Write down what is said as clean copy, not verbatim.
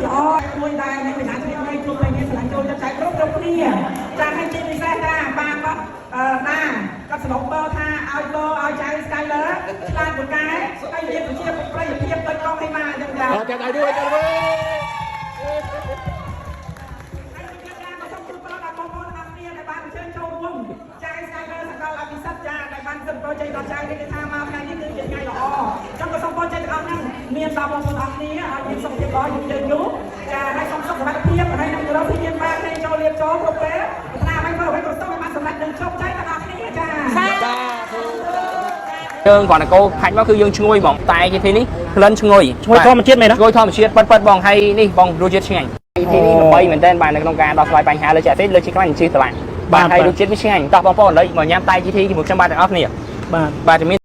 ល្អមួយដែរមានវិញ្ញាឆ្លៀតវៃជួបតែមានស្រឡាញ់ចូលចិត្តចែកគ្រប់គ្រប់គ្នាចាឲ្យជាពិសេសថាបាគាត់អឺណាគាត់ស្លុបបើថាឲ្យបើឲ្យចៅ Skyler ឆ្លាតពូកែហើយមានប្រជាប្រិយភាពដូចកងឲ្យមកអញ្ចឹងចា អត់ចាំដៃด้วยចាំវិញ ហើយខ្ញុំចាក៏សូមជូនពរដល់បងប្អូនទាំងអស់គ្នាដែលបានអញ្ជើញចូលរួមចៅ Skyler សកលអភិសិទ្ធចាដែលបានសិទ្ធិប្រជែងដល់ចៅនេះគឺថាមកថ្ងៃនេះគឺជាថ្ងៃល្អអញ្ចឹងក៏សូមពរជ័យទាំងអស់ហ្នឹងមានដល់បងប្អូនទាំងអស់គ្នាឲ្យមានសុខភាពល្អយូរយឺនយូរចាហើយសូមសុខភាពហើយនឹងរកពីមានបានគ្នាចូលលៀបចូលគ្រប់ពេលប្រាថ្នាអ្វីមកអ្វីក៏សូមឲ្យបានសម្រេចនឹងជោគជ័យទាំងអស់គ្នាចា សាធុ យើងគ្រាន់តែកូរខាច់មកគឺយើងឈ្ងុយហ្មងតែគេធីនេះក្លិនឈ្ងុយ ឈ្ងុយធម្មជាតិមែនណា ឈ្ងុយធម្មជាតិប៉ិតប៉ិតបងហើយនេះបងរសជាតិឆ្ងាញ់ធីនេះល្បីមែនតើបាទនៅក្នុងការដោះស្រាយបញ្ហាលើចាក់ទេលើជាតិខ្លាញ់ជីតឡា បាទ ហើយរសជាតិវាឆ្ងាញ់តោះបងប្អូនឥឡូវមកញ៉ាំតែ GT ជាមួយខ្ញុំបាទទាំងអស់គ្នា បាទ បាទជំរាប